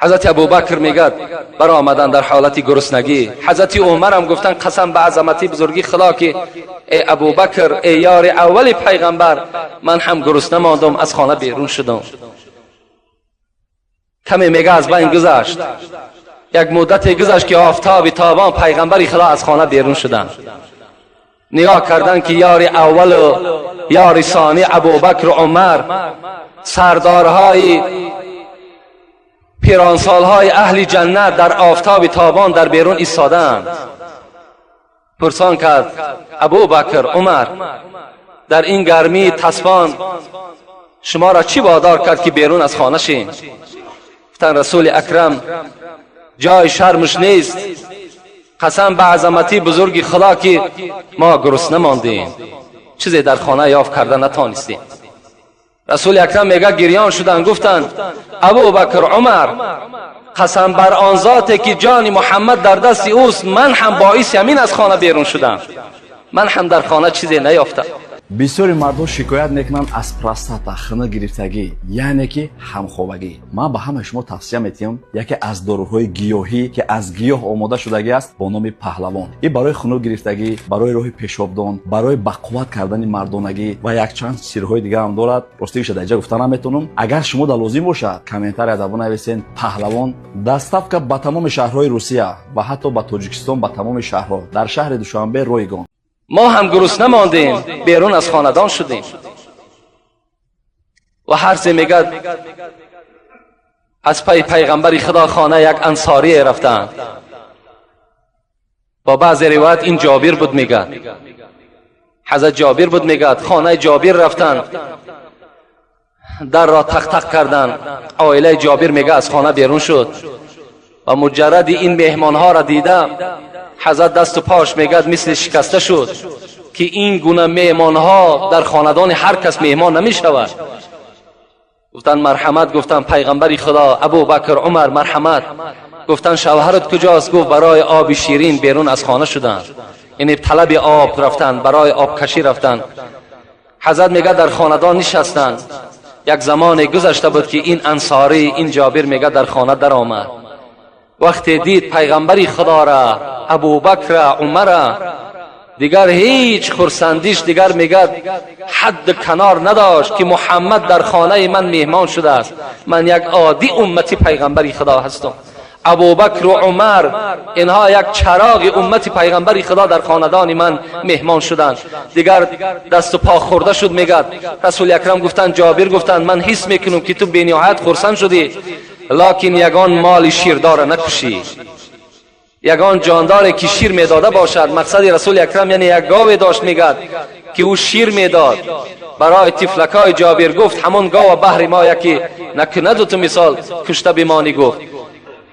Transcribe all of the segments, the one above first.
Ҳазрати Абубакр мегӯяд, баромадан дар ҳолати гуруснагӣ. Ҳазрати Умарам гуфтанд, қасам ба азамати бузурги Худо, ки эй Абубакр, эй ёри аввали пайғамбар, ман ҳам гурусна мондум, аз хона берун шудам. Каме, мега, аз байн гузашт, як муддате гузашт, ки офтоби тобон пайғамбари Худо аз хона берун шуданд. Нигоҳ карданд, ки ёри аввалу ёри сонӣ, Абубакру Умар, сардорҳои пиронсолҳои аҳли ҷаннат, дар офтоби тобон дар берун истодаанд. Пурсон кард: «Абубакр, Умар, дар ин гармии таспон шуморо чӣ водор кард, ки берун аз хона шем?» Гуфтанд: «Расули Акрам, ҷои шармаш нест, қасам ба азамати бузурги Худо, ки мо гурусна мондем, чизе дар хона ёфт карда натонистем». Расули Акрам, мега, гирён шуданд, гуфтанд: «Абубакр, Умар, қасам бар он зоте, ки ҷони Муҳаммад дар дасти ӯст, ман ҳам боиси ҳамин аз хона берун шудам, ман ҳам дар хона чизе наёфтам». Бисёри мардҳо шикоят мекунанд аз простата, хунук гирифтагӣ, яъне ки ҳамхобагӣ. Ман ба ҳамаи шумо тавсия метиҳам яке аз доруҳои гиёҳӣ, ки аз гиёҳ омода шудагӣ аст, бо номи Паҳлавон. Ин барои хунук гирифтагӣ, барои роҳи пешобдон, барои бақувват кардани мардонагӣ ва якчанд сирҳои дигар ҳам дорад. Ростигиша дар инҷа гуфта наметавонам. Агар шумо да лозим бошад, комментария да бинависен «Паҳлавон». Доставка ба тамоми шаҳрҳои Русия ва ҳатто ба Тоҷикистон, ба тамоми шаҳрҳо, дар шаҳри Душанбе ройгон. Мо ҳам гурусна мондем, берун аз хонадон шудем. Ва ҳар се, мегӯяд, аз пайи пайғамбари Худо хона як ансорие рафтанд. Бо баъзе ривоят ин Ҷобир буд, мегӯяд, ҳазрат Ҷобир буд. Мегӯяд, хонаи Ҷобир рафтанд, дарро тақ-тақ карданд. Оилаи Ҷобир, мега, аз хона берун шуд ва муҷарради ин меҳмонҳоро дида, ҳазрат дасту пош, мегӯяд, мисли шикаста шуд, ки ин гуна меҳмонҳо дар хонадони ҳар кас меҳмон намешавад. Гуфтанд: «Марҳамат». Гуфтанд: «Пайғамбари Худо, Абубакр, Умар, марҳамат». Гуфтанд: «Шавҳарат куҷост?» Гуфт: «Барои оби ширин берун аз хона шуданд», яъне талаби об рафтанд, барои обкашӣ рафтанд. Ҳазрат, мегӯяд, дар хонадон нишастанд. Як замоне гузашта буд, ки ин ансорӣ, ин Ҷобир, мегӯяд, дар хона даромад. Вақте дид пайғамбари Худора, Абубакра, Умара, дигар ҳеҷ хурсандиш, дигар, мегӯяд, ҳадд канор надошт, ки Муҳаммад дар хонаи ман меҳмон шудааст. Ман як оддӣ уммати пайғамбари Худо ҳастам, Абубакру Умар инҳо як чароғи уммати пайғамбари Худо дар хонадони ман меҳмон шуданд. Дигар дасту по хӯрда шуд. Мегӯяд, Расули Акрам гуфтанд: «Ҷобир, гуфтанд, ман ҳис мекунам, ки ту бениҳоят хурсанд шудӣ, локин ягон моли ширдора накушӣ, ягон ҷондоре, ки шир медода бошад». Мақсади Расули Акрам, яъне як гове дошт, мегӯяд, ки ӯ шир медод барои тифлакҳои Ҷобир. Гуфт: «Ҳамон гова баҳри мо яке накунаду ту мисол кушта бимонӣ», гуфт.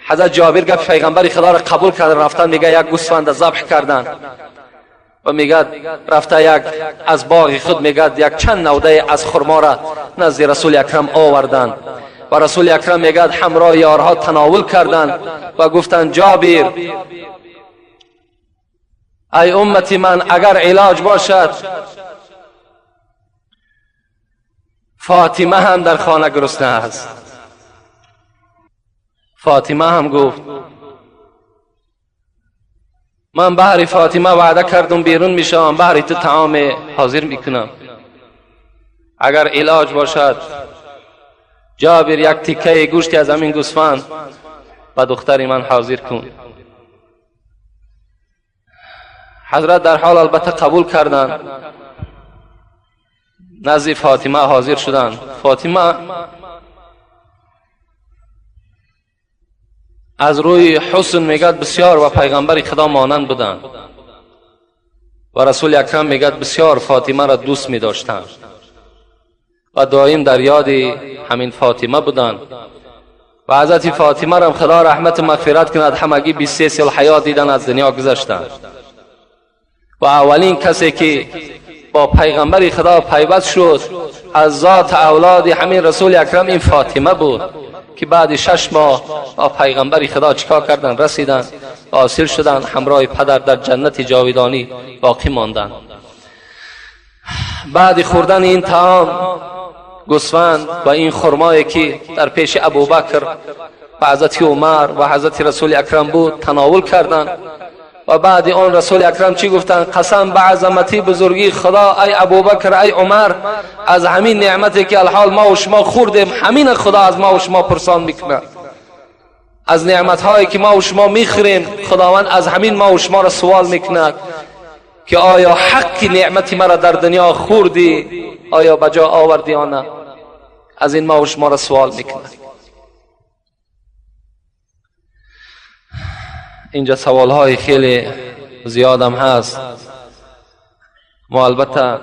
Ҳазрат Ҷобир гапи пайғамбари Худоро қабул карда, рафтан, мега, як гӯсфанда забҳ карданд ва, мегӯяд, рафта як аз боғи худ, мегӯяд, як чанд навдае аз хурморо назди Расули Акрам оварданд. Ва Расули Акрам, мегӯяд, ҳамроҳи ёрҳо тановул карданд ва гуфтанд: «Ҷобир, ай уммати ман, агар илоҷ бошад, Фотима ҳам дар хона гурусна аст». Фотима ҳам, гуфт, ман баҳри Фотима ваъда кардум, берун мешавам, баҳри ту таоме ҳозир мекунам. Агар илоҷ бошад, Ҷобир, як тиккаи гӯшти аз ҳамин гӯсфанд ба духтари ман ҳозир кун. Ҳазрат дар ҳол албатта қабул карданд, назди Фотима ҳозир шуданд. Фотима аз рӯи ҳусн, мегӯяд, бисёр ба пайғамбари Худо монанд буданд. Ва Расули Акрам, мегӯяд, бисёр Фотимаро дӯст медоштанд ва доим дар ёди ҳамин Фотима буданд. Ва ҳазрати Фотимарам Худо раҳмату мағфират кунад, ҳамагӣ 23 сол ҳаёт дидан, аз дунё гузаштанд. Ва аввалин касе, ки бо пайғамбари Худо пайваст шуд аз зот авлоди ҳамин Расули Акрам, ин Фотима буд, ки баъди 6 моҳ бо пайғамбари Худо чикор карданд? Расиданд, ҳосил шуданд, ҳамроҳи падар дар ҷаннати ҷовидонӣ боқӣ монданд. بعد خوردن این طعام، گوسفند و این خرمایی که در پیش ابوبکر و حضرت عمر و حضرت رسول اکرم بود تناول کردند. و بعد آن رسول اکرم چی گفتند؟ قسم به عظمتی بزرگی خدا، ای ابوبکر، ای عمر، از همین نعمتی که الحال ما و شما خوردیم، همین خدا از ما و شما پرسان میکنه. از نعمتهایی که ما و شما میخوریم، خداوند از همین ما و شما را سوال میکند که آیا حق نعمت مرا در دنیا خوردی؟ آیا بجا آوردی یا نه؟ از این ما و شما را سوال میکند. اینجا سوال های خیلی زیادم هست. ما البته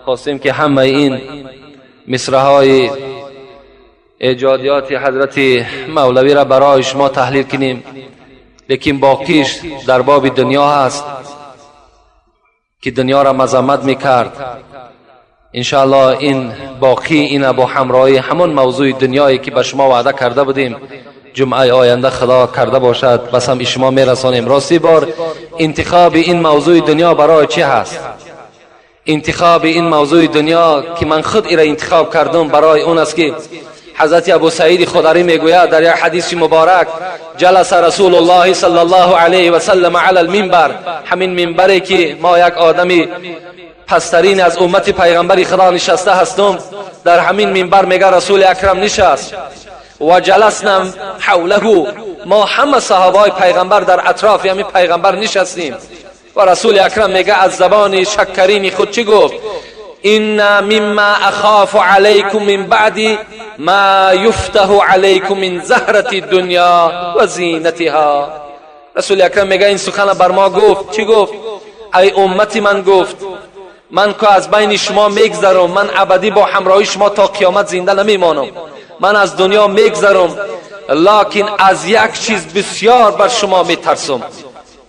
خواستیم که همه این مصرع های ایجادیات حضرت مولوی را برای شما تحلیل کنیم، لیکن باقیش در باب دنیا هست که دنیا را مذمت میکرد. انشاءالله این باقی این با همراهی همون موضوع دنیایی که به شما وعده کرده بودیم جمعه آینده خدا کرده باشد بس هم شما میرسانیم. راستی بار انتخاب این موضوع دنیا برای چی هست؟ انتخاب این موضوع دنیا که من خود ایره انتخاب کردم برای اون است که حضرت ابو سعید خدری میگوید در یک حدیث مبارک، جلس رسول الله صلی الله علیه و سلم علی المنبر، همین منبری که ما یک آدمی پسترین از امت پیغمبر خدا نشسته هستم، در همین منبر میگه رسول اکرم نشست و جلسنا حوله، ما همه صحابه پیغمبر در اطراف همین پیغمبر نشستیم و رسول اکرم میگه از زبان شکرین خود چی گفت؟ ان مما اخاف علیکم من بعد ما یفتح علیکم من زهرة الدنیا و زینتها. رسول اکرم میگه این سخن بر ما گفت. چی گفت؟ ای امت من، گفت من که از بین شما میگذرم، من ابدی با همراهی شما تا قیامت زنده نمیمانم، من از دنیا میگذرم، لکن از یک چیز بسیار بر شما میترسم،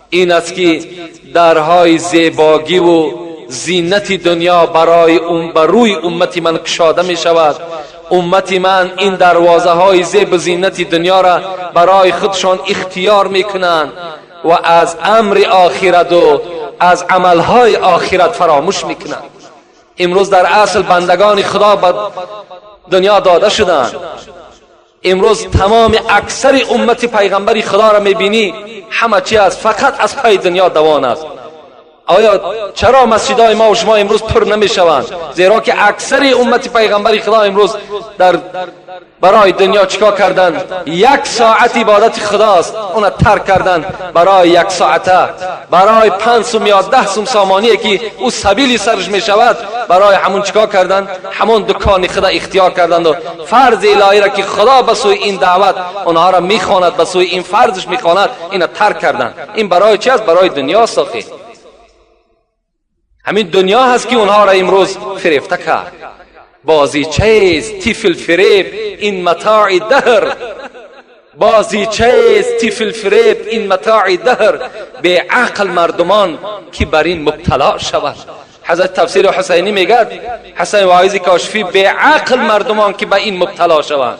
این است که درهای زیباگی و زینت دنیا برای بر روی امت من کشاده می شود. امت من این دروازه های زیب و زینت دنیا را برای خودشان اختیار میکنند و از امر آخرت و از عملهای آخرت فراموش میکنند. امروز در اصل بندگان خدا به دنیا داده شدند. امروز تمام اکثر امت پیغمبر خدا را میبینی همه چی است، فقط از پای دنیا دوان است. آیا چرا مسجدهای ما و شما امروز پر نمیشوند؟ زیرا که اکثر امت پیغمبر خدا امروز در برای دنیا چیکار کردن؟ یک ساعت عبادت خداست اون ترک کردن برای یک ساعته، برای 5 سوم یا 10 سوم سامانی که او سبیلی سرش میشود، برای همون چیکار کردن؟ همون دکان خدا اختیار کردند و فرض الهی را که خدا به سوی این دعوت اونها را میخواند، به سوی این فرضش میخواند، اینو ترک کردن. این برای چی است؟ برای دنیا ساخته. همین دنیا هست که اونها را امروز فریفته کرد. بازیچه است طفل فریب این متاع دهر، بازیچه است طفل فریب این متاع دهر، به عقل مردمان که بر این مبتلا شود. حضرت تفسیر حسینی میگد، حسین واعظ کاشفی، به عقل مردمان که به این مبتلا شوند،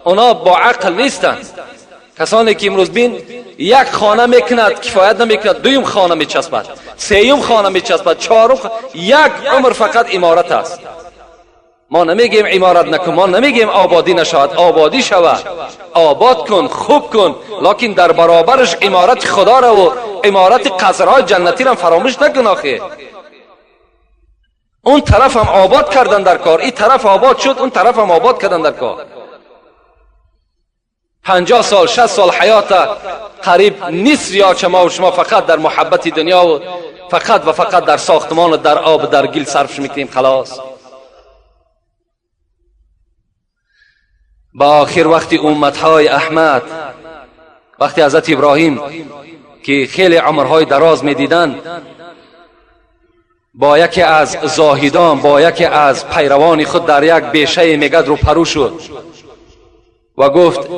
اونا با عقل نیستند. کسانی که امروز بین یک خانه میکند کفایت نمیکند، دویم خانه میچسبد، سیوم خانه میچسبد، چهارم یک عمر فقط عمارت است. ما نمیگیم عمارت نکن، ما نمیگیم آبادی نشود، آبادی شود، آباد کن، خوب کن، لکن در برابرش عمارت خدا را و عمارت قصرهای جنتی را فراموش نکن. آخه اون طرف هم آباد کردن در کار، این طرف آباد شد، اون طرف هم آباد کردن در کار. 50 سال 60 سال حیات قریب نصف یا ما و شما فقط در محبت دنیا و فقط و فقط در ساختمان و در آب و در گل صرف میکنیم. خلاص. با آخر وقتی امتهای احمد، وقتی حضرت ابراهیم که خیلی عمرهای دراز میدیدند، با یکی از زاهدان، با یکی از پیروان خود در یک بیشه میگد رو پرو شد و گفت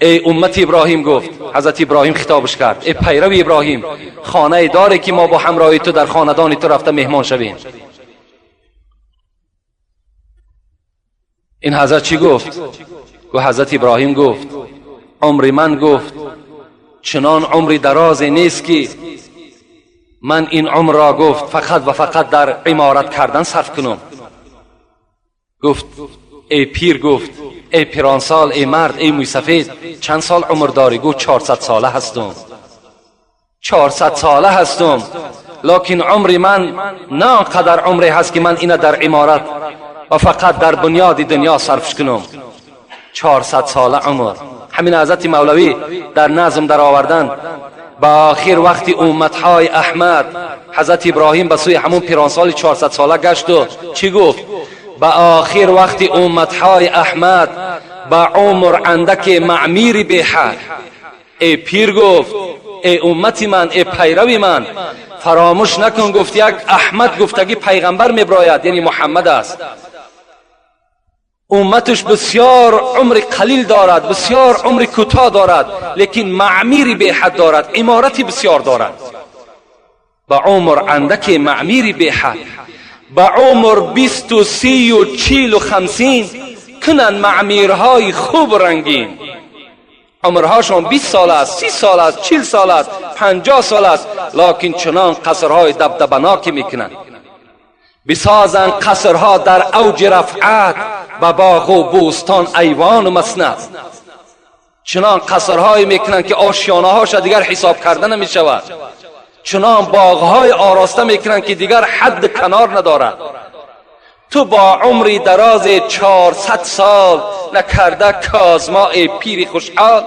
ای امت ابراهیم، گفت حضرت ابراهیم خطابش کرد، ای پیرو ابراهیم، خانه داره که ما با همراهی تو در خاندان تو رفته مهمان شویم. این حضرت چی گفت؟ گفت حضرت ابراهیم گفت عمر من، گفت چنان عمری درازی نیست که من این عمر را گفت فقط و فقط در عمارت کردن صرف کنم. گفت ای پیر، گفت ای پیرانسال، ای مرد، ای موی سفید، چند سال عمر داری؟ گفت 400 ساله هستم. 400 ساله هستم، لکن عمر من نه آنقدر عمری هست که من اینه در عمارت و فقط در بنیاد دنیا صرفش کنم. 400 ساله عمر. همین حضرت مولوی در نظم در آوردن. به آخر وقتی امتهای احمد، حضرت ابراهیم به سوی همون پیرانسال 400 ساله گشت و چی گفت؟ به آخر وقتی امتهای احمد، به عمر اندک معمیر بی حد. ای پیر، گفت ای امتی من، ای پیروی من، فراموش نکن، گفت یک احمد گفتگی پیغمبر میبراید، یعنی محمد است. امتش بسیار عمر قلیل دارد، بسیار عمر کوتاه دارد، لیکن معمیر بی حد دارد، عمارتی بسیار دارد. به عمر اندک معمیر بی حد، به عمر 20 و 30 و 40 و 50 کنن معمیرهای خوب رنگین. عمرهاشون 20 سال است، 30 سال است، 40 سال است، 50 سال است، لکن چنان قصرهای دبدبناکی میکنن. بسازن قصرها در اوج رفعت، به باغ و بوستان ایوان و مسند. چنان قصرهایی میکنن که آشیانه هاش دیگر حساب کرده نمیشود. چنان باغهای آراسته میکنن که دیگر حد کنار ندارد. تو با عمری دراز 400 سال نکرده کازما ای پیری خوشحال.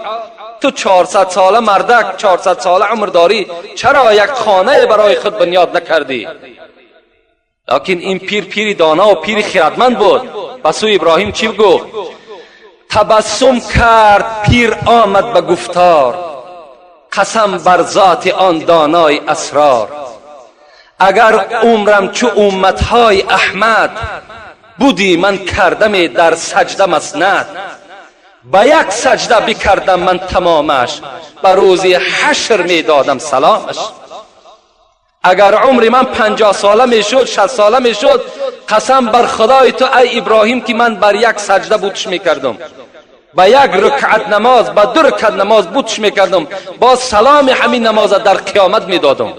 تو 400 ساله مردک، 400 ساله عمر داری، چرا یک خانه برای خود بنیاد نکردی؟ لکن این پیر، پیری دانا و پیری خردمند بود. به سوی ابراهیم چی گفت؟ تبسم کرد پیر، آمد به گفتار: قسم بر ذات آن دانای اسرار، اگر عمرم چو امتهای احمد بودی، من کردم در سجده مسند. به یک سجده بکردم من تمامش، به روز حشر میدادم سلامش. اگر عمر من 50 ساله میشد، 60 ساله میشد، قسم بر خدای تو ای ابراهیم که من بر یک سجده بوتش میکردم، با یک رکعت نماز، با دو رکعت نماز بوتش میکردم، با سلام همین نماز در قیامت میدادم.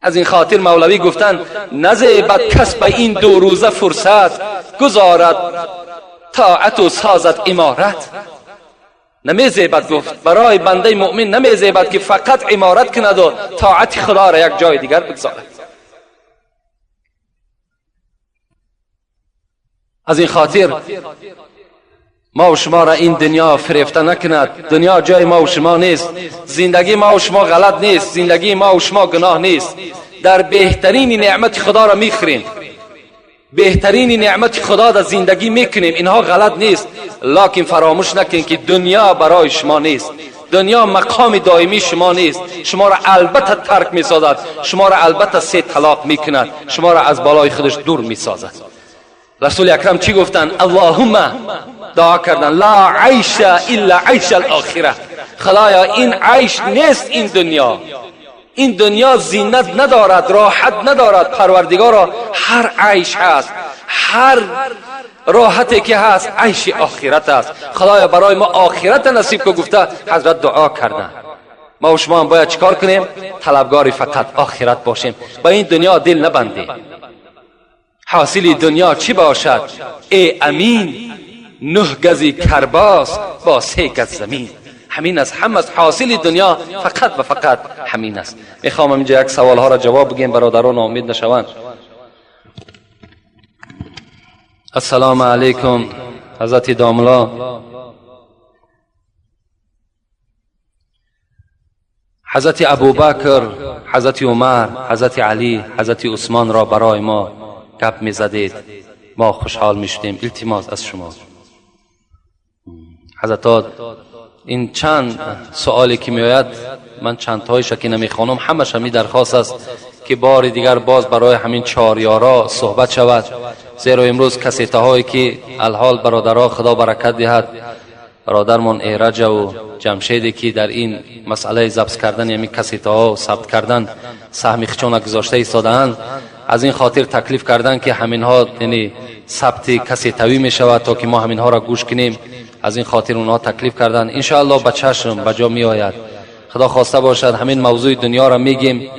از این خاطر مولوی گفتن نزیبد کس به این 2 روزه فرصت، گذارد طاعت و سازد عمارت. نمیزیبد، گفت برای بنده مؤمن نمیزیبد که فقط عمارت کند و طاعت خدا را یک جای دیگر بگذارد. از این خاطر ما و شما را این دنیا فریفته نکند. دنیا جای ما و شما نیست. زندگی ما و شما غلط نیست، زندگی ما و شما گناه نیست. در بهترین نعمت خدا را میخوریم، بهترین نعمت خدا در زندگی میکنیم، اینها غلط نیست. لکن فراموش نکنید که دنیا برای شما نیست، دنیا مقام دائمی شما نیست. شما را البته ترک میسازد، شما را البته 3 طلاق میکند، شما را از بالای خودش دور میسازد. رسول اکرم چی گفتن؟ اللهم، دعا کردن، لا عیش الا عیش الاخره. خدایا این عیش نیست، این دنیا، این دنیا زینت ندارد، راحت ندارد. پروردگارا هر عیش هست، هر راحتی که هست، عیش آخرت است. خدایا برای ما آخرت نصیب که گفته حضرت دعا کردن. ما و شما هم باید چیکار کنیم؟ طلبگار فقط آخرت باشیم، با این دنیا دل نبندیم. حاصل دنیا چی باشد ای امین؟ 9 گزی کرباس با 3 گز زمین. همین است، هم از حاصل دنیا فقط و فقط همین است. میخوام اینجا یک سوال ها را جواب بگیم، برادران ناامید نشوند. السلام علیکم حضرت داملا. حضرت ابوبکر، حضرت عمر، حضرت علی، حضرت عثمان را برای ما گپ میزدید، ما خوشحال میشدیم. التماس از شما حضرت، این چند سوالی که میآید من چند تایش که نمیخوانم، همش همی درخواست است که بار دیگر باز برای همین 4 یارا صحبت شود. زیرا امروز کسیته هایی که الحال برادرها خدا برکت دهد، برادرمان ایرج و جمشیدی که در این مسئله ضبط کردن یعنی کسیته ها و ثبت کردن سهم خودشان گذاشته ایستاده‌اند، از این خاطر تکلیف کردن که همینها یعنی ثبت کسیتوی می شود تا که ما همینها را گوش کنیم. از این خاطر اونها تکلیف کردن. انشاءالله به چشم به جا می آید. خدا خواسته باشد همین موضوع دنیا را میگیم.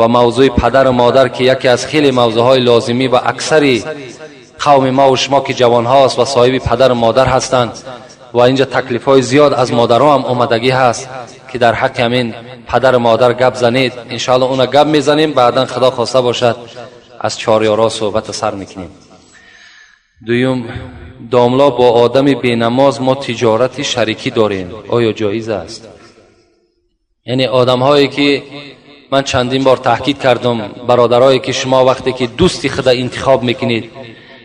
Ва мавзӯи падару модар, ки яке аз хеле мавзӯъҳои лозимӣ ва аксари қавми ма ва шумо, ки ҷавонҳост ва соҳиби падару модар ҳастанд, ва инҷа таклифҳои зиёд аз модаро ҳам омадагӣ ҳаст, ки дар ҳаққи ҳамин падару модар гап занед. Иншоалло уна гап мезанем, баъдан худо хоста бошад аз чорёро суҳбата сар мекунем. Дуюм, домло, бо одами бенамоз мо тиҷорати шарикӣ дорем, оё ҷоиз аст? Яъне одамҳое ки ман чандин бор таҳкид кардам, бародарое ки шумо вақте ки дӯсти худа интихоб мекунед,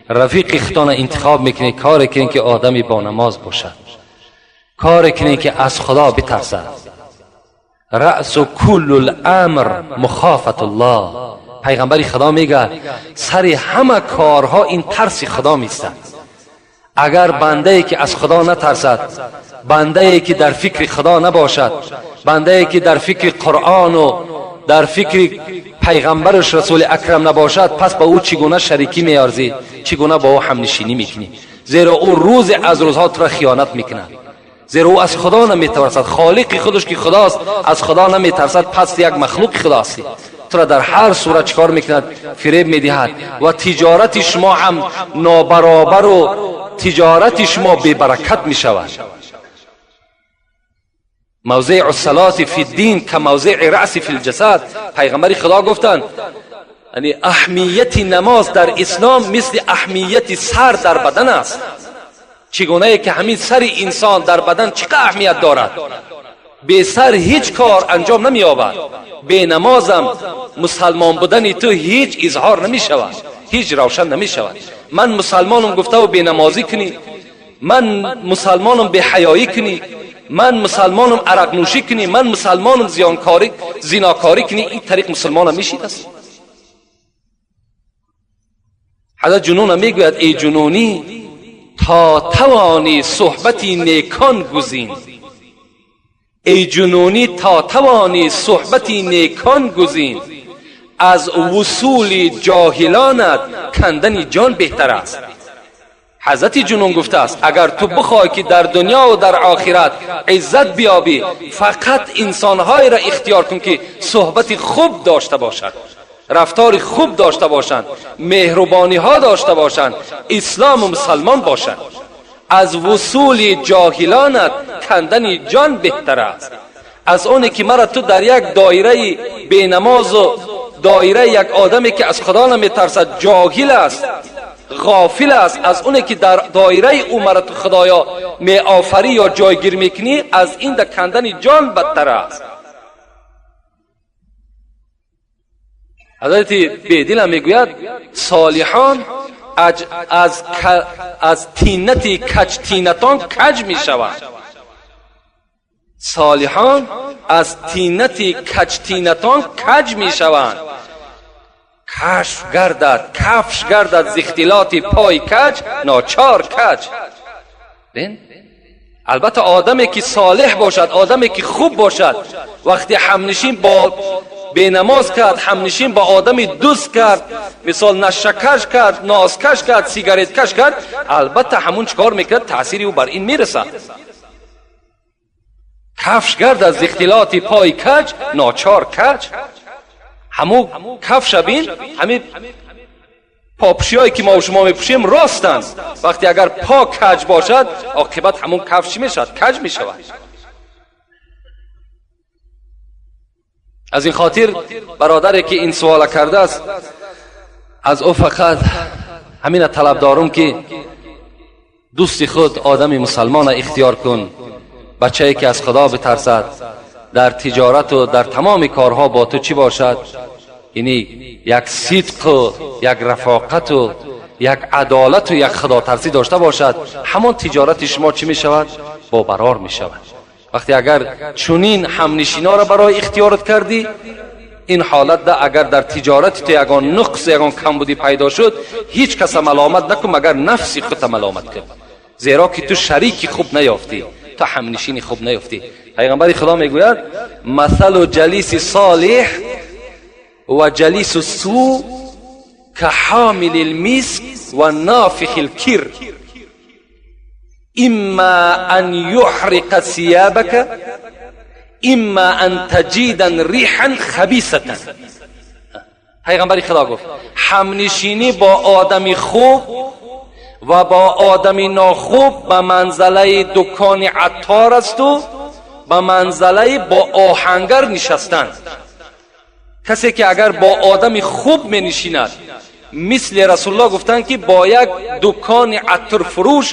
рафиқи худтона интихоб мекунед, коре кунед, ки одами бонамоз бошад, коре кунед, ки аз худо битарсад. Раъсу куллу ламр мухофатуллоҳ. Пайғамбари худо мегӯяд, сари ҳама корҳо ин тарси худо меистад. Агар бандае ки аз худо натарсад, бандае ки дар фикри худо набошад, бандае ки дар фикри қуръону дар фикри пайғамбараш расули акрам набошад, пас ба ӯ чӣ гуна шарикӣ меарзӣ, чӣ гуна бо ӯ ҳамнишинӣ мекунӣ? Зеро ӯ рӯзе аз рӯзҳо тура хиёнат мекунад, зеро ӯ аз худо наметарсад. Холиқи худаш ки худост, аз худо наметарсад, пас як махлуқи худо ҳастӣ. Тура дар ҳар сурат чӣ кор мекунад? Фиреб медиҳад ва тиҷорати шумо ҳам нобаробару тиҷорати шумо бебаракат мешавад. Мавзеъу салоти фи ддин ка мавзеи раъси фи лҷасад. Пайғамбари худо гуфтанд, яъне аҳамияти намоз дар ислом мисли аҳамияти сар дар бадан аст. Чӣ гунае ки ҳамин сари инсон дар бадан чӣ қадр аҳамият дорад, бесар ҳеҷ кор анҷом намеёбад, бенамозам мусалмон будани ту ҳеҷ изҳор намешавад, ҳеҷ равшан намешавад. Ман мусалмонам гуфтаву бенамозӣ кунӣ, ман мусалмонам беҳаёӣ кунӣ, ман мусалмонам арақнӯшӣ кунӣ, ман мусалмонам зиёнкорӣ, зинокорӣ кунӣ, ин тариқ мусалмонам мешид аст. Ҳазрат Ҷунуна мегӯяд: эй ҷунунӣ, то тавонӣ суҳбати некон гузин. Эй ҷунунӣ, то тавонӣ суҳбати некон гузин, аз вусули ҷоҳилонат кандани ҷон беҳтар аст. Ҳазрати Ҷунун гуфтааст, агар ту бихоҳӣ, ки дар дунё дар охират иззат биёбӣ, фақат инсонҳоеро ихтиёр кун, ки суҳбати хуб дошта бошад, рафтори хуб дошта бошанд, меҳрубониҳо дошта бошанд, ислому мусалмон бошанд. Аз вусули ҷоҳилонат кандани ҷон беҳтар аст. Аз оне ки мара ту дар як доираи бенамозу доираи як одаме, ки аз худо наметарсад, ҷоҳил аст, ғофил аст, аз оне ки дар доираи ӯ мара ту худоё меофарӣ ё ҷойгир мекунӣ, аз ин да кандани ҷон бадтар аст. Ҳазрати Бедила мегӯяд, солиҳон аз тинати каҷтинатон каҷ мешаванд. Солиҳон аз тинати каҷтинатон каҷ мешаванд. Кашф гардад, кафш гардад з ихтилоти пой каҷ, ночор каҷ. Албатта одаме ки солеҳ бошад, одаме ки хуб бошад, вақте ҳамнишин бо бенамоз кард, ҳамнишин бо одами дӯст кард, мисол нашакаш кард, нозкаш кард, сигареткаш кард, албатта ҳамун чӣ кор мекунад? Таъсири ӯ бар ин мерасад. Кафш гард аз ихтилоти пой каҷ, ночор каҷ. Ҳамун кафша бин, ҳамин попӯшиҳое ки мо шумо мепӯшем ростанд. Вақте агар по каҷ бошад, оқибат ҳамун кафш чӣ мешавад? Каҷ мешавад. Аз ин хотир бародаре ки ин суола кардааст, аз ӯ фақат ҳамина талаб дорум, ки дӯсти худ одами мусалмона ихтиёр кун, бачае ки аз худо битарсад, дар тиҷорату дар тамоми корҳо бо ту чӣ бошад, яъне як сидқу як рафоқату як адолату як худотарсӣ дошта бошад, ҳамон тиҷорати шумо чӣ мешавад? Бобарор мешавад. Вақте агар чунин ҳамнишиноро барои ихтиёрат кардӣ, ин ҳолат да агар дар тиҷорати ту ягон нуқс, ягон камбудӣ пайдо шуд, ҳеҷ каса маломат накун, магар нафси худта маломат кун, зеро ки ту шарики хуб наёфтӣ, ту ҳамнишини хуб наёфтӣ. Пайғамбари худо мегӯяд: масалу ҷалиси солиҳ ва ҷалису су ка ҳомили лмиск ва нофихи лкир, имма ан юҳриқа сиябака, имма ан таҷидан риҳан хабисатан. Пайғамбари Худо гуфт: ҳамнишинӣ бо одами хуб ва бо одами нохуб ба манзалаи дукони аттор асту ба манзалаи бо оҳангар нишастан. Касе ки агар бо одами хуб менишинад, мисли Расулуллоҳ гуфтанд, ки бо як дукони аттурфурӯш